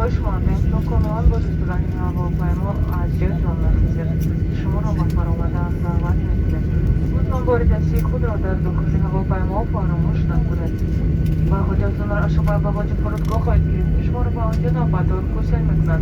Барои шумо ҳастем, то комилан боз шудани ҳавопаймо аз ҷоятон мехезед. Шуморо ба фаромадан даъват мекунем. Лутфан бори дастии худро дар дохили ҳавопаймо фаромӯш накунед. Багоҷатонро аз шуъбаи багоҷи фурудгоҳ хоҳед гирифт, ки шуморо ба он ҷо навбатдор гусел мекунад.